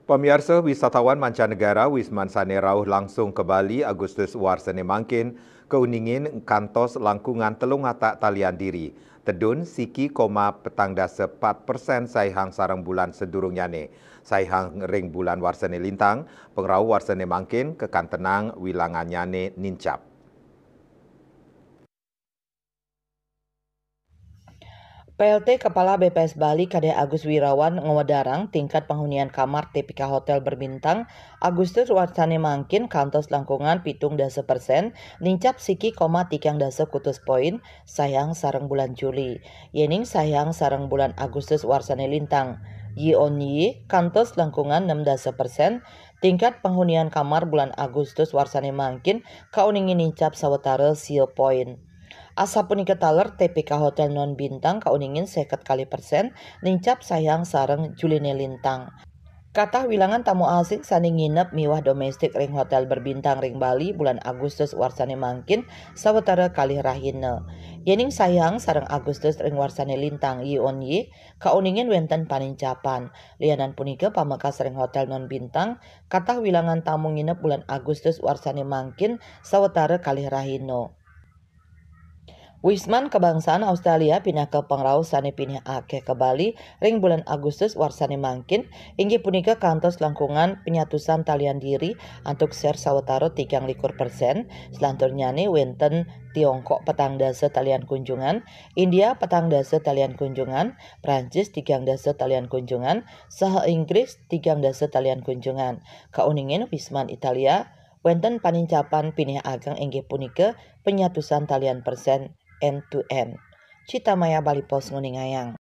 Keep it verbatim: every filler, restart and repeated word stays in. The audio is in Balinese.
Pamiarsa, wisatawan mancanegara wisman sane rauh langsung ka Bali Agustus warsane mangkin kauningin kantos langkungan telung atak talian diri. Tedun siki koma petang dasa pat persen saihang sareng bulan sedurungnyane. Saihang ring bulan warsane lintang, pangrauh warsane mangkin kakantenang wilangannyane nincap. P L T Kepala B P S Bali Kadek Agus Wirawan ngwedarang tingkat panghunian kamar T P K Hotel berbintang Agustus warsane mangkin kantos langkungan pitung dasa persen, nincap siki koma tigang dasa kutus poin, saihang sareng bulan Juli. Yening saihang sareng bulan Agustus warsane lintang, year on year, kantos langkungan enam dasa persen, tingkat panghunian kamar bulan Agustus warsane mangkin kauningin nincap sawatara sia poin. Asapunika taler T P K Hotel non bintang kauningin seket kalih persen, nincap saihang sareng Juline lintang. Katah wilangan tamu asing sane nginep miwah domestik ring hotel berbintang ring Bali bulan Agustus warsane mangkin sawatara kalih rahina. Yening saihang sareng Agustus ring warsane lintang, year on year, kauningin wenten panincapan. Lianan punika, pamekas ring hotel non bintang, katah wilangan tamu nginep bulan Agustus warsane mangkin sawatara kalih rahina. Wisman kabangsan Australia pinaka pangrauh sane pinih akeh ka Bali ring bulan Agustus warsane mangkin, inggih punika kantos langkungan penyatusan talian diri antuk share sawatara tigang likur persen, selanturnyane wenten Tiongkok petang dasa talian kunjungan, India petang dasa talian kunjungan, Prancis tigang dasa talian kunjungan, saha Inggris tigang dasa talian kunjungan. Kauningin wisman Italia, wenten panincapan pinih ageng inggih punika penyatusan talian persen end to end. Cita Maya Bali Post nguningayang.